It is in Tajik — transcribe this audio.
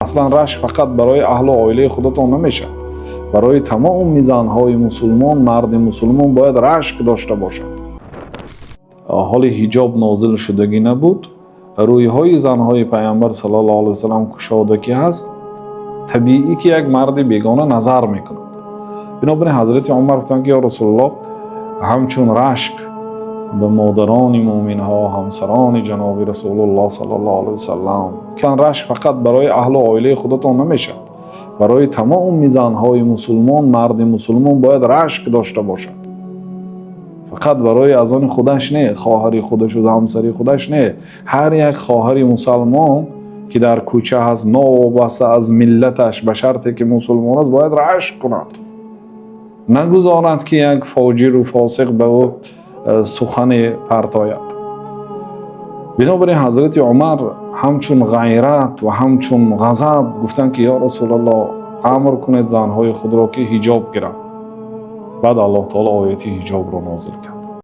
Аслан рашк фақат барои аҳлу оилаи худатон намешавад. Барои тамоми занҳои мусулмон марди мусулмон бояд рашк дошта бошад. Ҳоли ҳиҷоб нозил шудагӣ набуд, рӯйҳои занҳои Пайғамбар саллаллоҳу алайҳи васаллам кушода ки ҳаст, табиӣ ки як марди бегона назар мекунад. Бинобар ин Ҳазрати Умар гуфтанд, ки: «Ё Расулуллоҳ, ҳамчун рашк ба модарони мӯъминҳо, ҳамсарони ҷаноби Расулуллоҳ саллаллоҳу алайҳи васаллам». Рашк фақат барои аҳлу оилаи худатон намешавад. Барои тамоми занҳои мусулмон марди мусулмон бояд рашк дошта бошад. Фақат барои аз они худаш не, хоҳари худашу ҳамсари худаш не, ҳар як хоҳари мусалмон, ки дар кӯча ҳаст, новобаста аз миллаташ, ба шарте ки мусулмон аст, бояд рашк кунад, нагузорад, ки як фоҷиру фосиқ ба ӯ сухане партояд. Бинобар ин Ҳазрати Умар ҳамчун ғайрат ва ҳамчун ғазаб гуфтанд, ки: «Ё Расулаллоҳ, амр кунед занҳои худро, ки ҳиҷоб гиранд». Баъд Аллоҳ таоло ояти ҳиҷобро нозил кард.